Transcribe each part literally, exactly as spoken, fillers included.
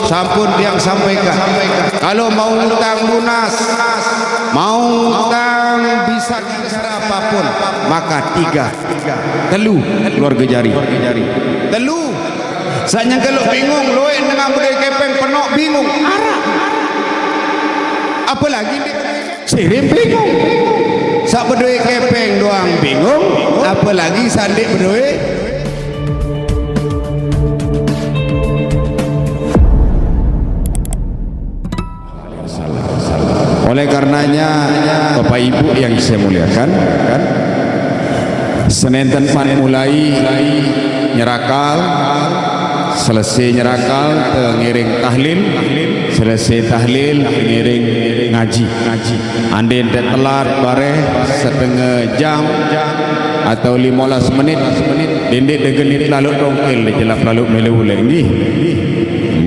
Sampun tiang sampaikan. Kalau mau utang lunas, mau utang bisa cara apapun, maka tiga, telu keluarga jari. Telu. Sanya kalau bingung, luwih nengah bedoe kepeng penok bingung, arah. Apalagi sering bingung. Sak bedoe kepeng doang bingung, apalagi sandik bedoe. Oleh karenanya, Bapak Ibu yang saya muliakan, senenten pan mulai nyerakal, selesai nyerakal, te ngiring tahlil, selesai tahlil, ngiring ngaji. Andin te telat bareh setengah jam atau lima belas menit, dindik degenit lalu tongkel, dijelap lalu melu uleng. Nggih.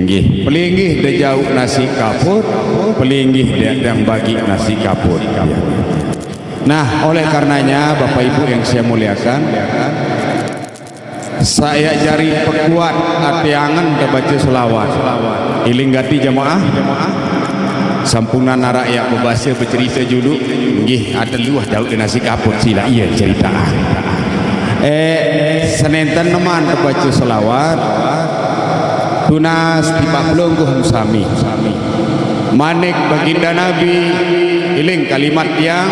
Nggih, pelinggih de jauh nasi kaput, pelinggih de dang bagi nasi kaput. Ya. Nah, oleh karenanya, Bapak Ibu yang saya muliakan, saya jari pekuat ati angen te baca selawat. Iling gati jemaah, sampunan arak yak bebasa becerita julu, nggih, ada luah jauh de nasi kaput sila iya cerita. Eh, senenten neman te baca selawat, tunas tiba pelungguh sami. Manik baginda Nabi, iling kalimat tiang,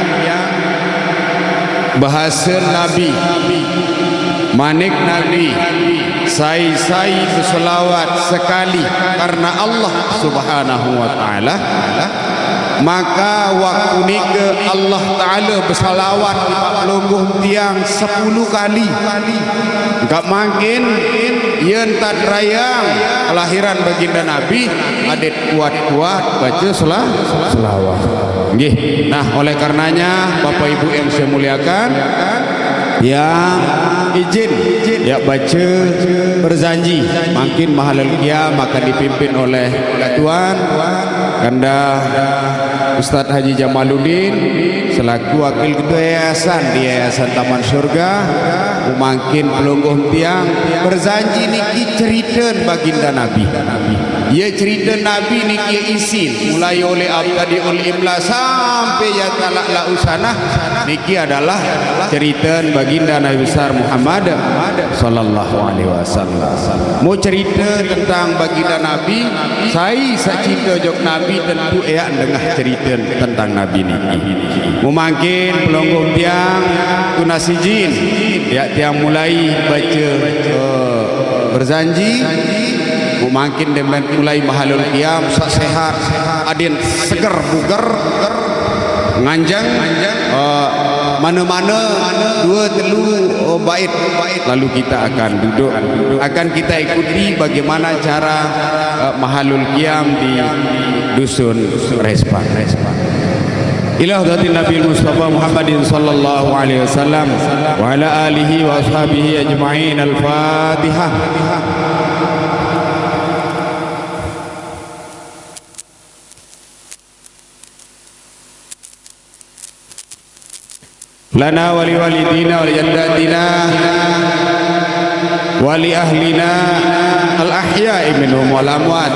bahasa Nabi. Manik Nabi, sai-sai beselawat sekali karena Allah Subhanahu wa Ta'ala, maka waktu nika Allah Ta'ala beselawat tiba pelungguh tiang sepuluh kali. Engkak mangkin, yen tat rayang kelahiran baginda Nabi, adik kuat-kuat baca sela-, selawat. Nggih. Nah, oleh karenanya, Bapak Ibu yang saya muliakan, yang izin ya baca berjanji, mungkin mahalul qiyam akan dipimpin oleh Tuan Kanda Ustaz Haji Jamaluddin selaku wakil ketua yayasan di Yayasan Taman Surga, mangkin pelungguh tiang berjanji niki cerita baginda Nabi. Ya, cerita Nabi niki isin, mulai oleh Abtadiul Imla sampai ya talak lausanah, niki adalah cerita baginda Nabi besar Muhammad sallallahu alaihi wasallam. Mau cerita tentang baginda Nabi, sai sacita jok Nabi tentu eak dengah cerita tentang Nabi niki. Mumangkin pelungguh tiang tunas izin, ya tiang mulai baca, eh, berjanji. Mumangkin demen mulai mahalul qiyam, sa sehat, adin seger buger, nganjang, eh, mana-mana dua telu, eh, bait, lalu kita akan duduk, akan kita ikuti bagaimana cara, eh, mahalul qiyam di Dusun Respan. Ila hadratin Nabi Mustafa Muhammadin sallallahu alaihi wasallam wa ala alihi wa ashabihi ajma'in. Al-Fatihah. لنا ولوالدينا ولجداتنا ولأهلنا الأحياء منهم والأموات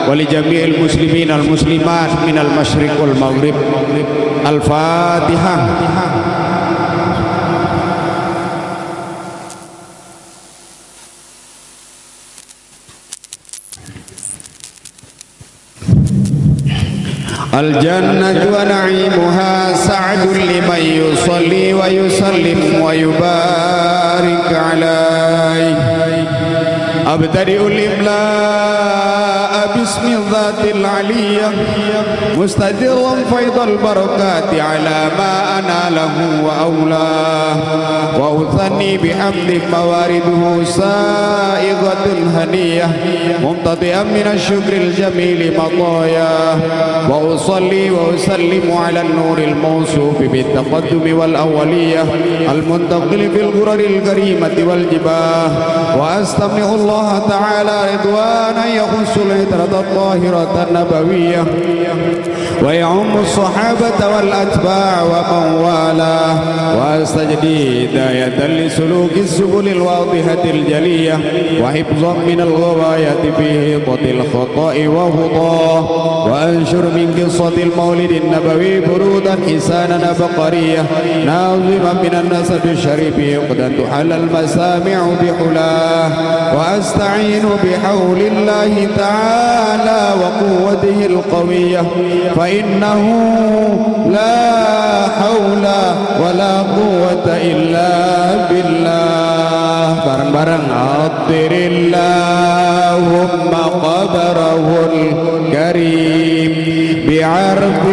ولجميع المسلمين والمسلمات من المشرق والمغرب. الفاتحة. الجنة ونعيمها سعد لمن يصلي ويسلم ويبارك عليه. أبتدئ الإملاء باسم الذات العلية، مستدرا فيض البركات على ما أناله وأولاه، وأثني بحمد موارده سائغة هنية، ممتطئا من الشكر الجميل مطاياه، وأصلي وأسلم على النور الموصوف بالتقدم والأولية، المنتقل في الغرر الكريمة والجباه، وأستميح الله تعالى رضوانا يخص العترة الطاهرة النبوية، ويعم الصحابة والأتباع ومن والاه، وأستجدي هداية لسلوك السبل الواضحة الجلية، وحفظا من الغواية في حيطة الخطأ وهداه، وأنشر من قصة المولد النبوي برودا حسانا عبقرية، ناظما من النسب الشريف عقدا تحلى المسامع بحلاه، وأستعين بحول الله تعالى وقوته القوية، فإنه لا حول ولا قوة إلا بالله. Bareng-bareng. عطر اللهم قبره الكريم بعرف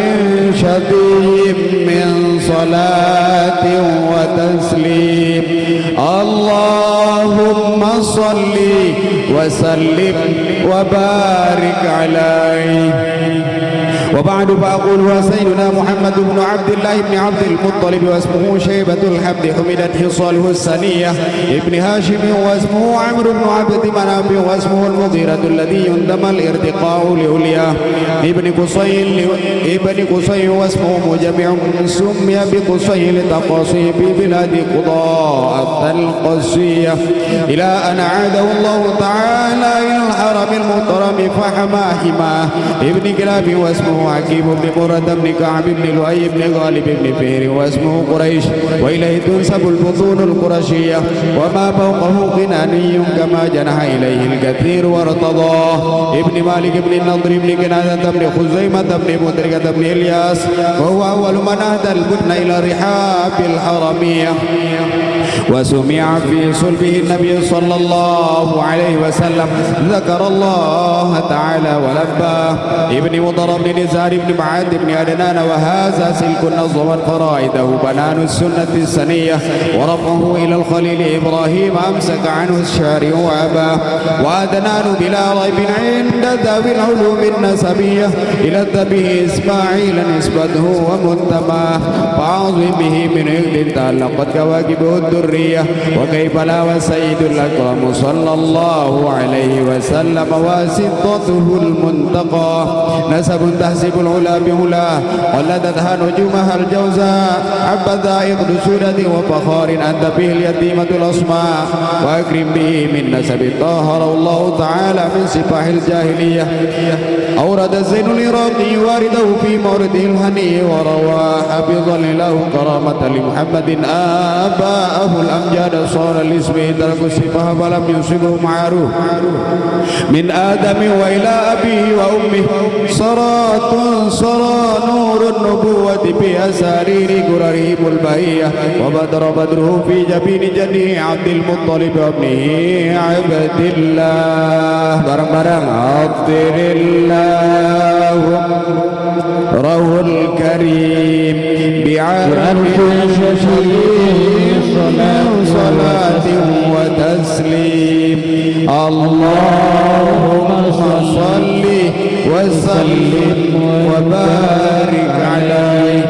شديد من صلاة وتسليم. اللهم صل وسلم وبارك عليه. وبعد، فأقول: هو سيدنا محمد بن عبد الله بن عبد المطلب، واسمه شيبة الحمد، حمدت خصاله السنية، ابن هاشم، واسمه عمرو بن عبد مناف، واسمه المغيرة الذي ينتمى الارتقاء لعلياه، ابن قصي، ابن قصي، واسمه مجمع، سمي بقصي لتقاصيه في بلاد قضاء القصية، إلى أن أعاده الله تعالى إلى الحرم المحترم فحمى حماه، ابن كلاب، واسمه حكيم بن مرة بن كعب بن لؤي بن غالب بن فهر، واسمه قريش، وإليه تنسب البطون القرشية، وما فوقه كناني كما جنح إليه الكثير وارتضاه، ابن مالك بن النضر بن كنانة بن خزيمة بن مدركة بن إلياس، وهو أول من أهدى البدن إلى رحاب الحرمية، وسمع في صلبه النبي صلى الله عليه وسلم، ذكر الله تعالى ولباه، ابن مضر بن نزار بن معد بن عدنان، وهذا سلك نظمت فرائده بنان السنة السنية، ورفعه إلى الخليل إبراهيم أمسك عنه الشارع وأباه، وعدنان بلا ريب عند ذوي العلوم النسبية إلى الذبيح إسماعيل نسبته ومنتماه، فأعظم به من عقد تألقت كواكبه الدرية، وكيف لا والسيد الأكرم صلى الله عليه وسلم واسطته المنتقى، نسب تهزب العلا بعلاه، قلدتها نجومها الجوزاء، حبذا عقد سعادة وفخار أنت به اليتيمة العصماء، وأكرم به من نسب طهره الله تعالى من سفاح الجاهلية. أورد الزين العراقي وارده في مورده الهني وروى، حفظ الإله كرامة لمحمد آباءه الأمجاد، صار لاسمه ترك السفاح فلم يصبه معروف. من آدم وإلى أبيه وأمه صراط سرى نور النبوة بأسارير غررهم البهية، وبدر بدره في جبين جده عبد المطلب وابنه عبد الله. Bareng-bareng. عطر الله روح الكريم بعرف شديد من صلاة وتسليم. اللهم صل وسلم وبارك عليه.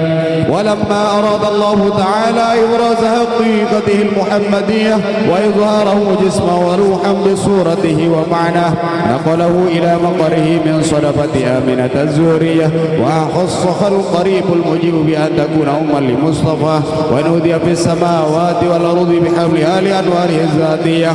ولما أراد الله تعالى إبراز حقيقته المحمدية وإظهاره جسما وروحا بصورته ومعناه، نقله إلى مقره من صدفة آمنة الزهرية، وأخصها القريب المجيب بأن تكون أما لمصطفى، ونودي في السماوات والأرض بحبلها لأنواره الذاتية.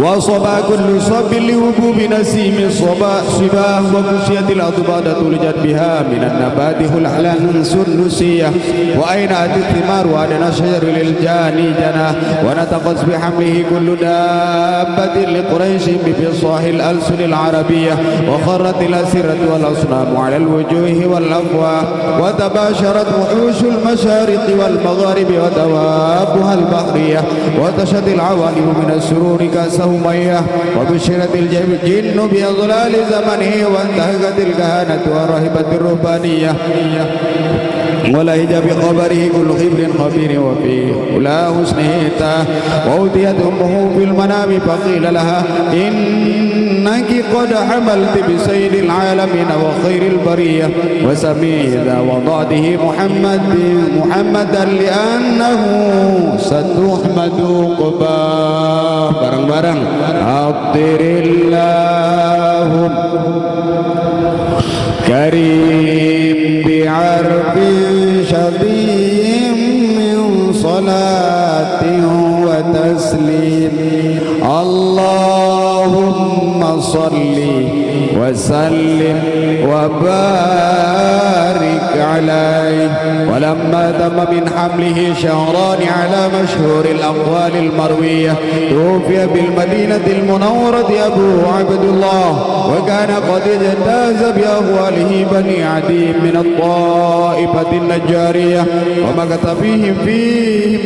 وصبا كل صب لهبوب نسيم الصبا صباه، وكسيت الأرض بعد تلجت بها من النبات حلحلا سندسية، وأينعت الثمار وأدنى الشجر للجاني جناه، ونطقت بحمله كل دابة لقريش بفصاح الألسن العربية، وخرت الأسرة والأصنام على الوجوه والأفواه، وتباشرت وحوش المشارق والمغارب ودوابها البحرية، وطشت العوالم من السرور كأس أمية، وبشرت الجن بإضلال زمنه، وانتهكت الكهنة والراهبة الرهبانية، ولهج بخبره كل خبر خبير، وفي علاه حسنه ارتاه، وأتيت أمه في المنام فقيل لها: إنك قد حملت بسيد العالمين وخير البرية، وسمي ذا وضعته محمد، محمدا لأنه ستحمد عقباه. Bareng-bareng. عطر اللهم صل وسلم وبارك عليه. ولما تم من حمله شهران على مشهور الأقوال المروية، توفي بالمدينة المنورة أبوه عبد الله، وكان قد اجتاز بأقواله بني عدي من الطائفة النجارية، ومكث فيهم فيهم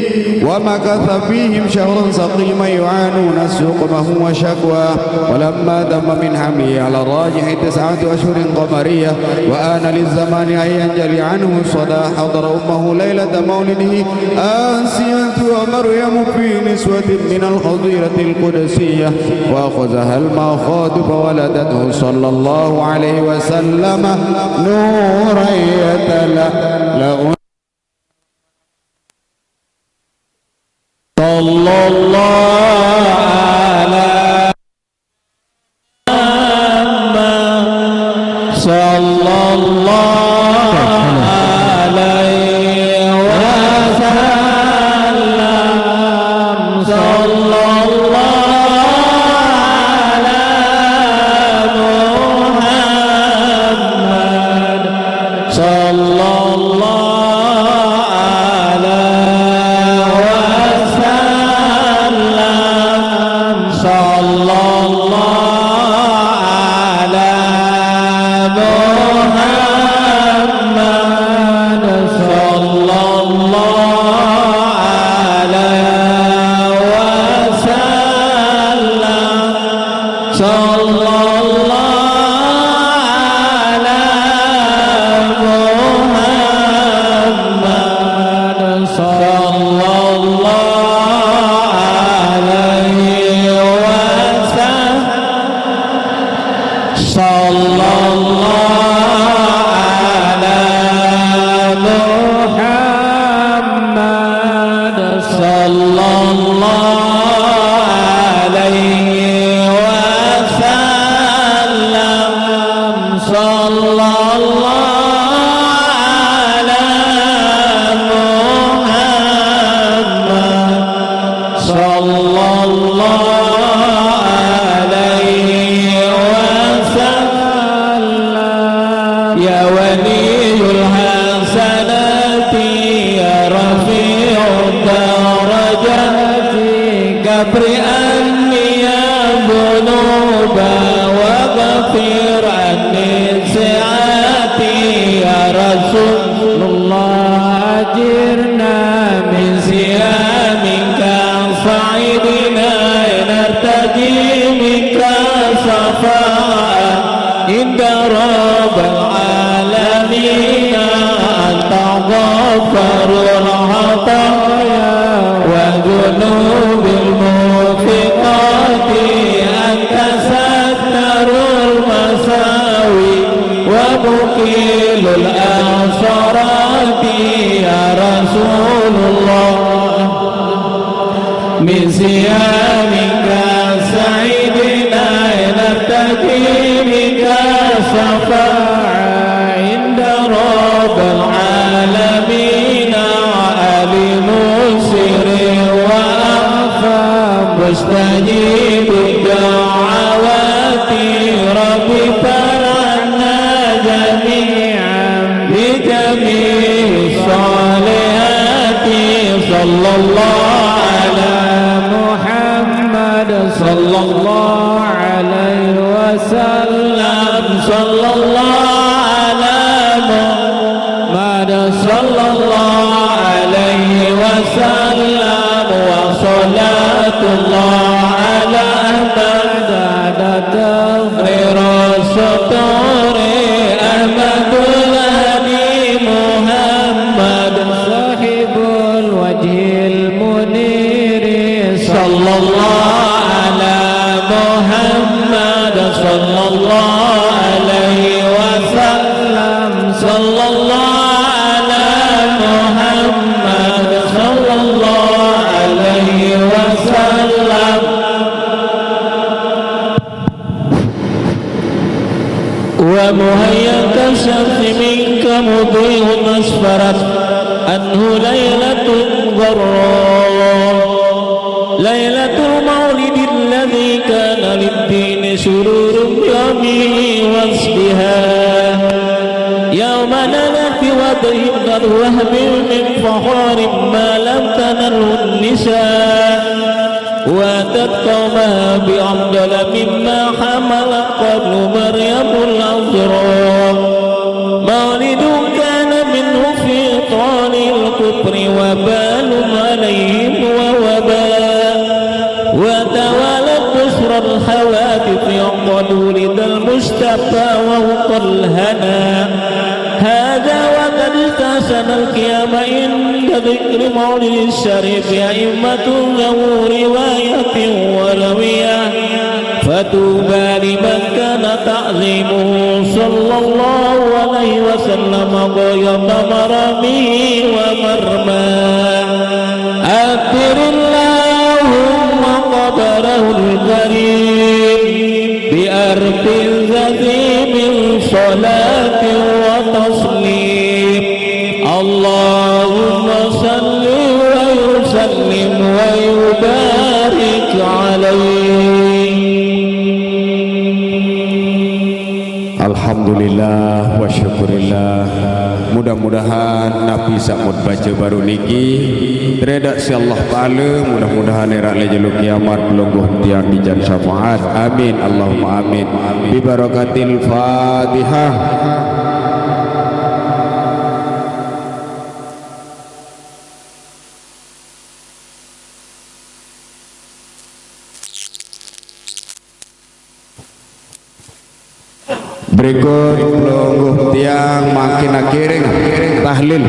ومكث فيهم شهرا سقيما يعانون سقمه وشكواه. ولما تم من حمله على الراجح تسعة أشهر قمرية، وآن للزمان أن ينجلي عنه الصدى، حضر أمه ليلة مولده آسية ومريم في نسوة من الحظيرة القدسية، وأخذها المخاض فولدته صلى الله عليه وسلم نورا يتلألأ. صلى الله على محمد، صلى الله عليه وسلم، صلى الله على محمد، صلى الله عليه وسلم، صلى الله على محمد، صلى الله عليه وسلم، صلى الله على محمد، صلى الله عليه وسلم، صلى الله على محمد، صلى الله عليه وسلم، صلى الله على محمد، صلى الله عليه وسلم. يا ولي الحسنات، يا رفيع الدرجات، كفر عني الذنوب واغفر عني سيئاتي. يا رسول الله، أجرنا من صيامك صعدنا، نرتجي منك شفاعة عند رب العالمين. أنت غفار الخطايا والذنوب الموفقات، أنت ستار المساوي ومقيل الأسرات. يا رسول الله، من صيامك سعدنا، نرتجي منك شفاعة عند رب العالمين. آل مسر وأخفى مستجيب الدعوات، رب فرحنا جميعا بجميع الصالحات. صلى الله على محمد، صلى الله عليه وسلم، صلى الله على محمد، صلى الله عليه وسلم، وصلاة الله على أحمد عدد تقرير السطور، أحمد الهادي محمد صاحب الوجه المنير. صلى الله على محمد، صلى الله عليه وسلم، صلى الله على محمد، صلى الله عليه وسلم. ومهيا كالشمس منك مضيء أسفرت عنه ليلة غراء، ليلة المولد الذي كان للدين شرور نالت بوضع ذات وهب من فخار ما لم تنله النساء، وأتت قومها بأفضل مما حملت قبل مريم العذراء. مولد كان منه في طال الكفر وبال عليهم ووباء، وتوالت بشرى الحوادث قد ولد المصطفى وهو الهنا. هذا وقد استحسن القيام عند ذكر مولد الشريف أئمة ذوو رواية وروية، فطوبى لمن كان تعظيمه صلى الله عليه وسلم غاية مرامه ومرماه. أكثر اللهم قدره الكريم بأرض ذي من صلاة وتسليم. اللهم صل وسلم وبارك عليه. Alhamdulillah wa syukurillah. Mudah-mudahan napi saq mut bace baruq niki teredak siq Allah Taala, mudah-mudahan eraq leq jelo kiamat pelungguh tiang ican syafaat. Amin, Allahumma amin. Bi barakatil Fatihah. Berikut pelungguh tiang mangkin akiring tahlil.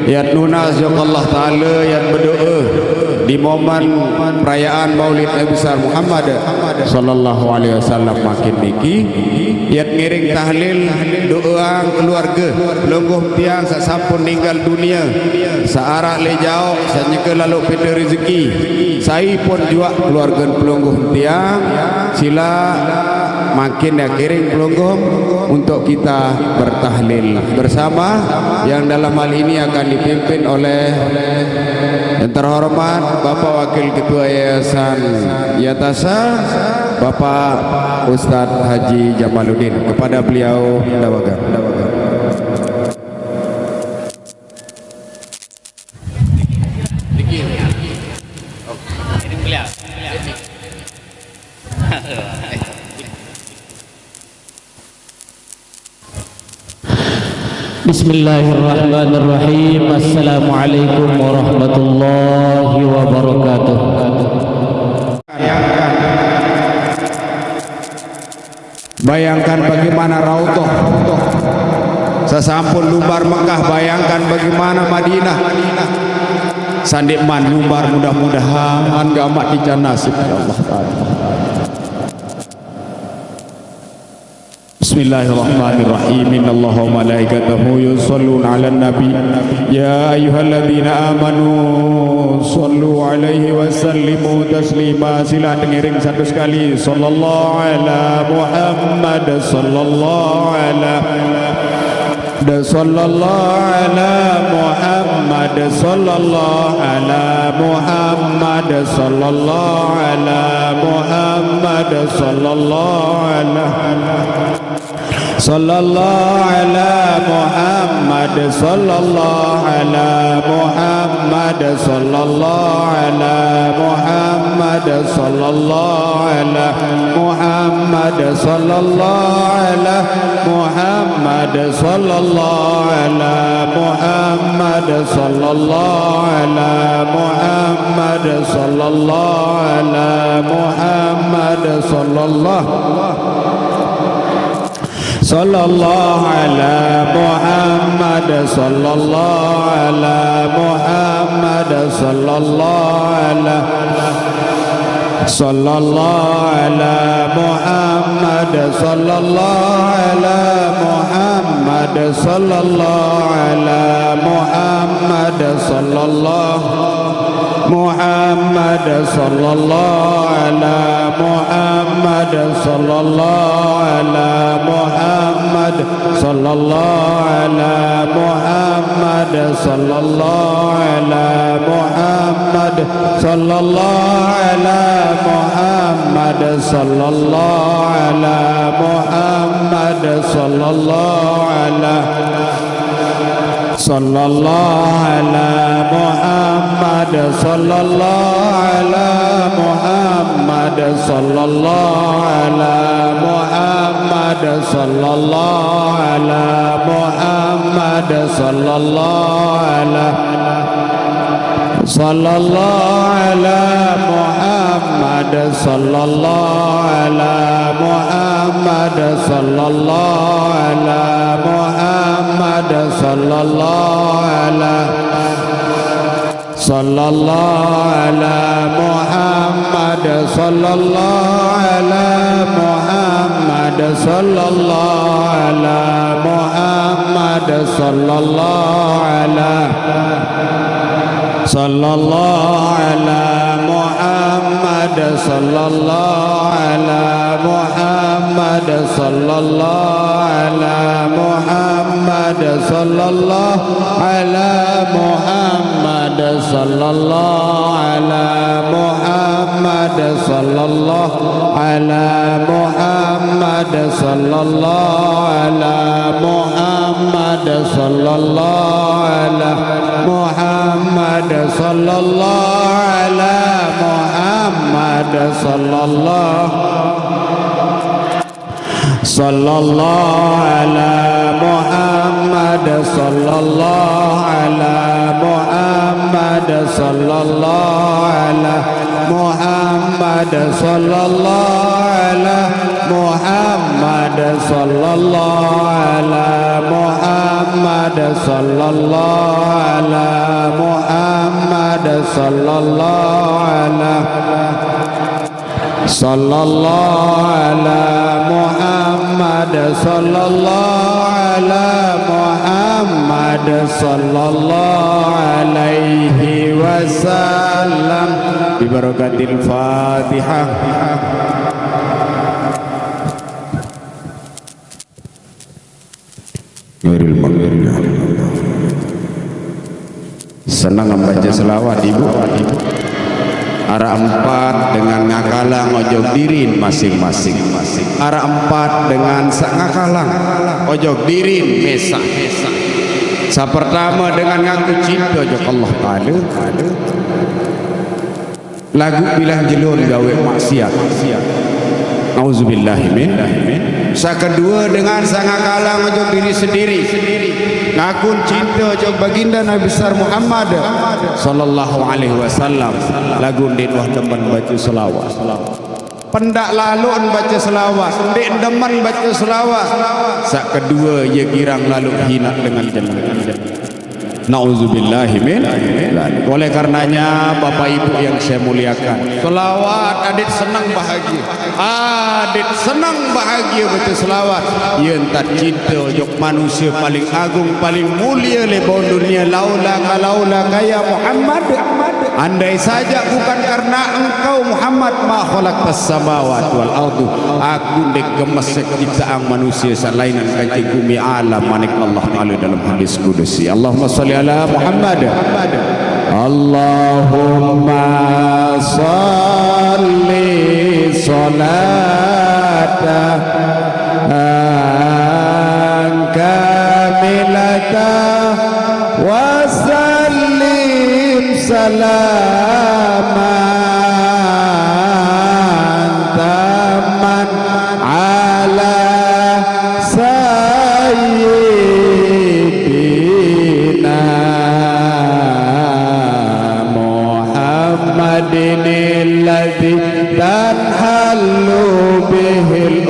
Yat nunas jok Allah Taala, yat bedoe di momen perayaan Maulid Nabi Besar Muhammad sallallahu alaihi wasallam mangkin niki. Yat ngiring tahlil, doang keluarge pelungguh tiang saq sampun ninggal dunie, saq araq leq jaoq, saq nyeke laloq pete rezeki. Sai pun juaq keluargen pelungguh tiang, sila mangkin ya kiring pelungguh untuk kita bertahlil bersama, yang dalam hal ini akan dipimpin oleh yang terhormat Bapak Wakil Ketua Yayasan Yatasa, Bapak Ustadz Haji Jamaluddin. Kepada beliau, dawaga. Bismillahirrahmanirrahim. Assalamualaikum warahmatullahi wabarakatuh. Bayangkan bagaimana Raudhah. Sesampun lumbar Mekah, bayangkan bagaimana Madinah. Sandiq man lumbar, mudah-mudahan gamaq ican nasib, ya Allah Taala. Bismillahirrahmanirrahim. Innallaha wa malaikatahu yusholluna 'alan nabi. Ya ayyuhalladzina amanu shollu 'alaihi wa sallimu taslima. Sila dengiring satu sekali. Sallallahu ala Muhammad, sallallahu ala Sallallahu ala Muhammad, sallallahu ala Muhammad, sallallahu ala Muhammad, sallallahu ala Sallallahu ala Muhammad, sallallahu ala Muhammad, sallallahu ala Muhammad, sallallahu ala Muhammad, sallallahu ala Muhammad, sallallahu ala Muhammad, sallallahu ala Muhammad, sallallahu ala Muhammad, sallallahu Sallallahu ala Muhammad, sallallahu ala Muhammad, sallallahu ala Sallallahu ala Muhammad, sallallahu ala Muhammad, sallallahu ala Muhammad, sallallahu Muhammad, sallallahu ala Muhammad, sallallahu ala Muhammad, sallallahu ala Muhammad, sallallahu ala Muhammad, sallallahu ala Muhammad, sallallahu ala Muhammad, صلى الله على، صلى الله على محمد، صلى الله على محمد، صلى الله على محمد، صلى الله على محمد، صلى الله على، صلى الله على محمد، صلى الله على محمد، صلى الله على محمد، صلى الله على، صلى الله على محمد، صلى الله على محمد، صلى الله على محمد، صلى الله على، صلى الله على محمد، صلى الله على محمد، صلى الله على محمد، صلى الله على محمد، صلى الله على محمد، صلى الله على محمد، صلى الله على محمد، صلى الله على محمد، صلى الله على محمد، صلى الله، صلى الله على محمد، صلى الله على محمد، صلى الله على محمد، صلى الله على محمد، صلى الله على محمد، صلى الله على محمد، صلى الله على، صلى الله على محمد، صلى الله على محمد، صلى الله عليه وسلم. ببركة الفاتحة. غير المغضوب عليهم. Seneng membaca selawat, Ibu. Araq empat dengan ngakalang ojok dirin masing-masing. Araq empat dengan saq ngakalang ojok dirin mesaq. Saq pertame dengan ngaku cinte ojok Allah Taala. Laguq bilang jelo gawe maksiat. Nauzubillah min. Saq kedue, dengan saq ngakalang ojok diri sendiri. Ngakun cinte ojok Baginda Nabi besar Muhammad sallallahu alaihi wasallam. Laguq ndeq wah demen bace selawat. Pendaq laloq bace selawat, ndeq demen bace selawat. Saq kedue, ie girang laloq hine dengan jenengan. Nauzubillahi min dzalik. Oleh karenanya, Bapak Ibu yang saya muliakan, selawat adeq seneng bahagie. Adeq seneng bahagie bace selawat. Ie ntan cinte ojok manusie paling agung, paling mulie leq bawaq dunie, laulaka, laulaka ya Muhammad. Andai saja bukan karena engkau Muhammad, ma khalaqtas samawati wal ardu, aku ndeq gemes cipteang manusie saq lainan kance gumi alam, manik Allah Taala dalam hadis kudusi. Allahumma shalli ala Muhammad. Allahumma shalli shalatan kamilatan wa sallim salaman tamman ala sayyidina Muhammadin alladzi tanhallu bihil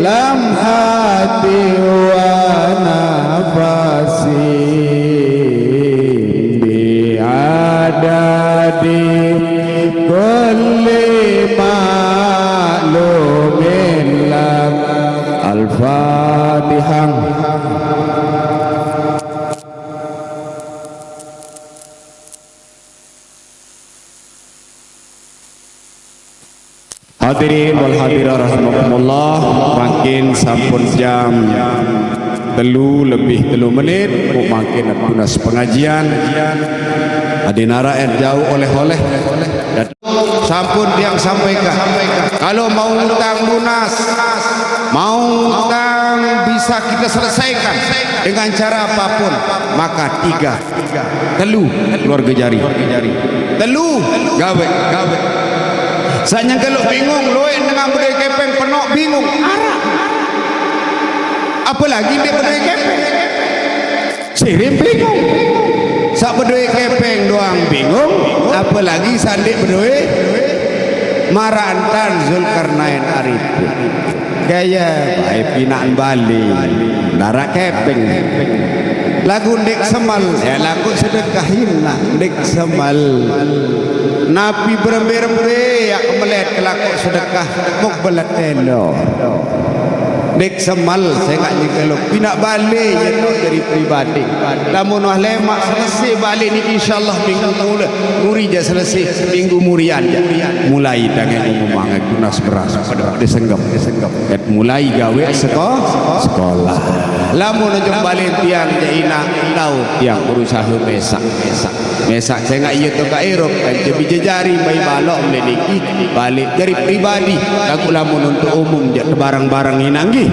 لمحة ونفس بعدد كل معلوم لك. الفاتحة. Hadirin wal hadirat rahimakumullah, mangkin sampun jam telu lebih telu menit, mangkin tunas pengajian. Ade narak en jauh oleh-oleh. Sampun tiang sampaikan, kalau mau utang lunas, mau utang bisa kita selesaikan dengan cara apapun, maka tiga, telu, keluarga jari. Telu, gawe, gawe. Sanya kalau bingung, loe dengan bedoe kepeng penok bingung, arak. Apalagi dia bedoe kepeng. Sirim bingung. Sak bedoe kepeng doang bingung, apalagi sandik bedoe marantan Zulkarnain Arifin. Gaya bae pinaan Bali. Narak kepeng. Lagu ndik semel, ya lagu sedekahin nah, ndik semel. Napi berembe-rembe, ya kemelet ke lagu sedekah, muk belet telo. Ndik semel, saya nggak nyegeluk. Pindah balik, ya tu dari pribadi. Lamun wah lemak selesai balik ni, insyaallah minggu mula. Muri ja selesai, minggu murian ja. Mulai tangan ngomong tunas beras, pada, pada senggep, pada senggep. Et mulai gawe seko-, sekolah. Lamun ujung balen tiang ja ina, tau tiang berusaha mesak, mesak. Mesak sengak iya tu ka Erop, kan je bija jari mai balok mele niki. Balik jari pribadi, lagu lamun untuk umum ja tebarang-barang ina nggih.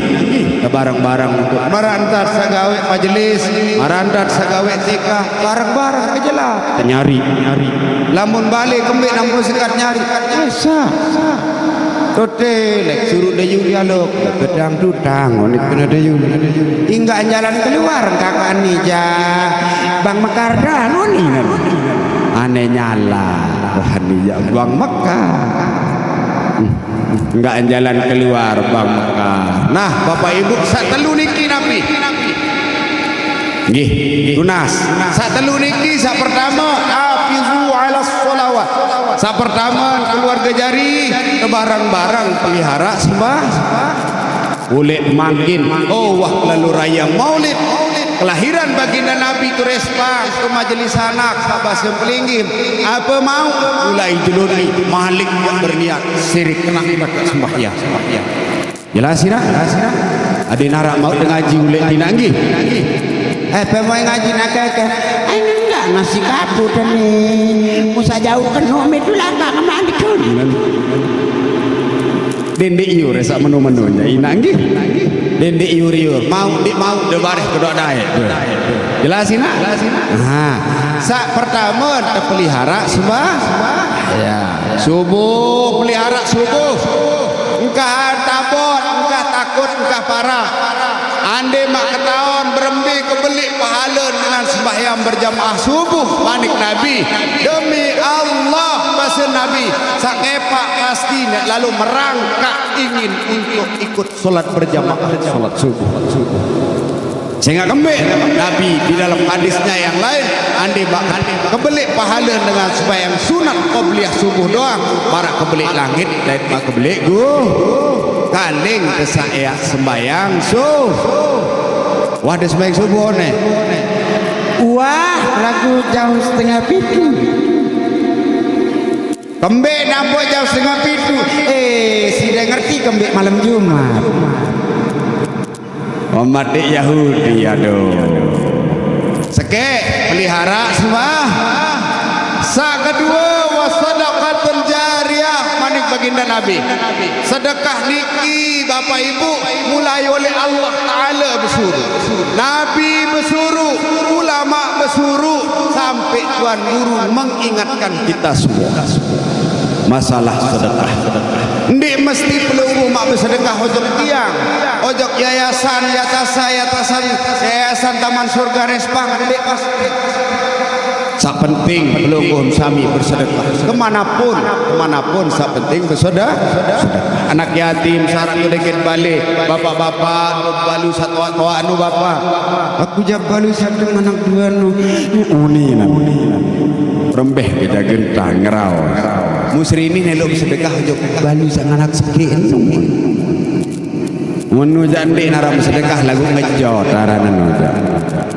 Tebarang-barang untuk marantat sagawe majelis, marantat sagawe T K, barang-barang kejelas. Nyari, nyari. Lamun balik kembe nampu sekat nyari. Esa. Tote lek suruh dayu dialog. Gedang dudang, onit kena dayu. Inggak jalan keluar, kakak ni ja. Bang Mekar dah, noni, noni. Ane nyala. Wah, ni ja Bang Mekar. Enggak jalan keluar, Bang Mekar. Nah, Bapak Ibu, sak telu niki napi? Nggih, tunas. Sak telu niki, sak pertama, hafizu ala sholawat. Sak pertama, keluarga jari, kebarang-barang pelihara sembah. Ulek mangkin, oh wah lalu raya maulid. Kelahiran baginda Nabi tu respang ke majelis anak, sak basa pelinggih. Apa mau? Mulai jeluni, malik yang berniat, sirik kena pakai sembahyang. Jelas ina? Jelas ina? Ade narak mau ngaji ulek tina nggih. Eh, pemoi ngaji nak ke? Ai enggak nasi kapu tadi. Musa jauh kenu me tulang kak ngemandik tu. Dendek iur sak menu-menu nya ina nggih. Dendek iur-iur. Mau dik mau de bareh kedok daek. Jelas ina? Ha. Sak pertama tepelihara sembah. Ya. Subuh, pelihara subuh. Engkah tabot, engkah takut, engkah parah. Ande mak ketaon berembe kebelik pahala dengan sembahyang berjamaah subuh, manik Nabi. Demi Allah, basa Nabi, sakepak pasti nek lalu merangkak ingin untuk ikut salat berjamaah, salat subuh. Sehingga kembe Nabi di dalam hadisnya yang lain, ande bak kebelik pahala dengan sembahyang sunat qobliyah subuh doang, marak kebelik langit dait mak kebelik guh. Kaling kesak eak sembahyang subuh. Wah, ada sembahyang subuh ne. Wah, lagu jam setengah pitu. Kembe nampak jam setengah pitu. Eh, sida ngerti kembe malam Jumat. Mamatik Yahudi, aduh. Sekek, pelihara sembah. Sak kedua, wa sadaqatul jariyah, manik baginda Nabi. Sedekah niki, Bapak Ibu, mulai oleh Allah Taala besuruh. Nabi besuruh, ulama besuruh, sampai Tuan Guru mengingatkan kita semua. Masalah sedekah. Ndik mesti pelungguh mak bersedekah ojok tiang, ojok yayasan, yayasan, yayasan, yayasan Taman Surga Respang, ndik pasti. Sak penting pelungguh sami bersedekah. Kemanapun, kemanapun sak penting bersedekah. Anak yatim, sarang tu deket balik, bapak-bapak, balu satu tua anu bapak. Aku jak balu satu anak dua nu. Uni nan. Rembeh kita gentang ngerau. Musri ini nelok sedekah jok balu sang anak sakit. Menu jande naram sedekah lagu ngejot aranan uja.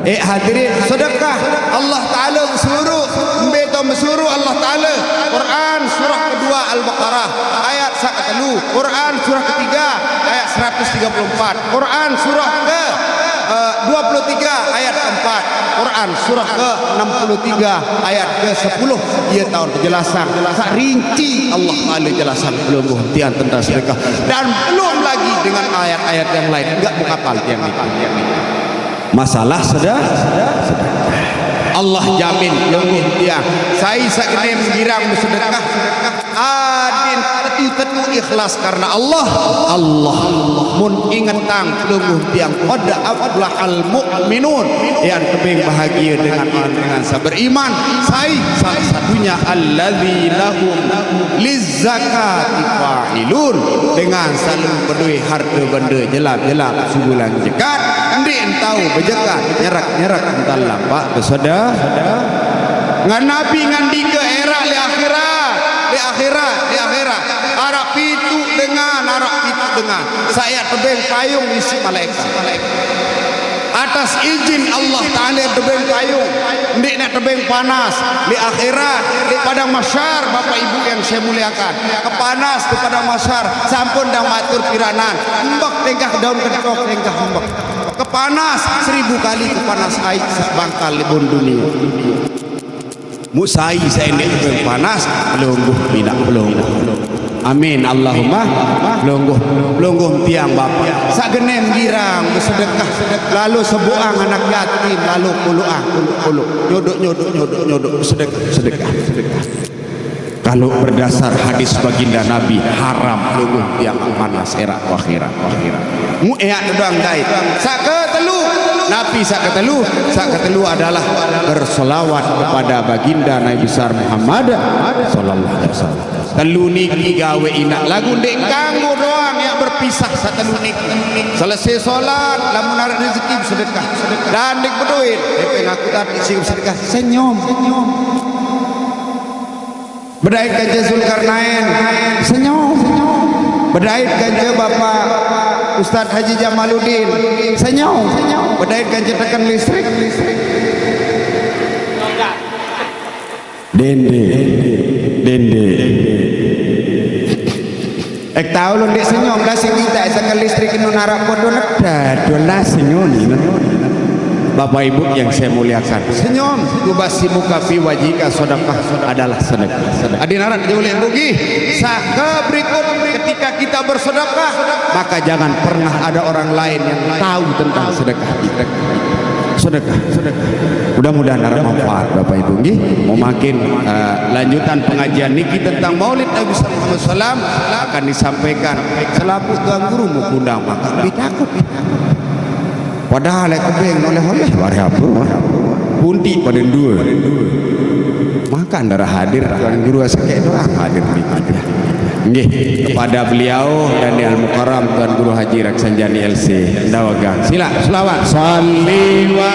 Eh, hadirin, sedekah Allah Taala bersuruh, mbe to bersuruh Allah Taala. Quran surah kedua Al-Baqarah ayat sak ketelu. Quran surah ketiga ayat seratus tiga puluh empat. Quran surah ke eh, dua puluh tiga ayat keempat. Quran surah ke enam puluh tiga ayat ke sepuluh. Ia tahu penjelasan. Sak rinci Allah Taala jelasan pelungguh tiang tentang sedekah. Dan belum lagi dengan ayat-ayat yang lain. Enggak buka pal tiang ni. Masalah sedekah. Allah jamin pelungguh tiang. Sai sak kenem girang bersedekah. Adin tetu-tetu ikhlas karena Allah. Allah. Mun ingetang pelungguh tiang, qad aflahal mu'minun. Yang tebing bahagia dengan dengan sa beriman. Sai satu-satunya alladzina hum lizzakati fa'ilun. Dengan selalu berdua harta benda jelap-jelap sebulan jekat. Ndik entau berjekat, nyerak-nyerak entan lampak bersedekah. Ngan Nabi ngandika erak li akhirat, li akhirat, li akhirat. Arak pitu dengan, arak pitu dengan. Sak yak tebeng payung isi malaikat. Atas izin Allah Taala tebeng payung. Ndik nak tebeng panas. Li akhirat, di padang mahsyar, Bapak Ibu yang saya muliakan. Kepanas di padang mahsyar, sampun dang matur piranan. Embek tengkah daun kentok, tengkah embek. Kepanas seribu kali kepanas air sak bangkal libun dunia. Musai seendik panas, pelungguh pindah pelungguh. Amin Allahumma. Pelungguh, pelungguh tiang bapa. Sak genem girang bersedekah, lalu sebuang anak yatim, lalu puluang, puluh, puluh. Nyodok, nyodok, nyodok, nyodok, sedekah, sedekah, sedekah. Kalau berdasar hadis baginda Nabi, haram pelungguh tiang panas erak akhirat, akhirat. Mu eak doang dait. Sak ketelu, Nabi sak ketelu, sak ketelu adalah bersolawat kepada baginda Nabi besar Muhammad sallallahu alaihi wasallam. Telu niki gawe inak lagu ndik kanggo doang yang berpisah sak telu niki. Selesai solat, lamun arep rezeki bersedekah. Dan ndik beduit, depe ngaku tadi sing bersedekah. Senyum. Bedait kance Zulkarnain, senyum. Bedait kance Bapak Ustadz Haji Jamaluddin, senyum. Bedait kance teken listrik. Dende, dende. Ek tahu lo ndik senyum lah sing kita teken listrik nu narak podo neda dolas senyum. Bapak Ibu yang saya muliakan, senyum, tubasimuka fi wajhika sedekah adalah sedekah. Adin aran jauh lek bugi. Saka berikut, ketika kita bersedekah, maka jangan pernah ada orang lain yang tahu tentang sedekah kita. Sedekah, sedekah. Mudah-mudahan ada manfaat Bapak Ibu nggih. Mau makin eh, lanjutan pengajian niki tentang Maulid Nabi sallallahu alaihi wasallam akan disampaikan selaku Tuan Guru mau kundang maka pitakut. Padahal lek kebeng oleh-oleh bareh apa? Punti pada dua. Maka antara hadir Tuan Guru sakit doang hadir di kita. Nggih, kepada beliau dan Al Mukarram Tuan Guru Haji Raksanjani L C Dawagang. Sila selawat. Salli wa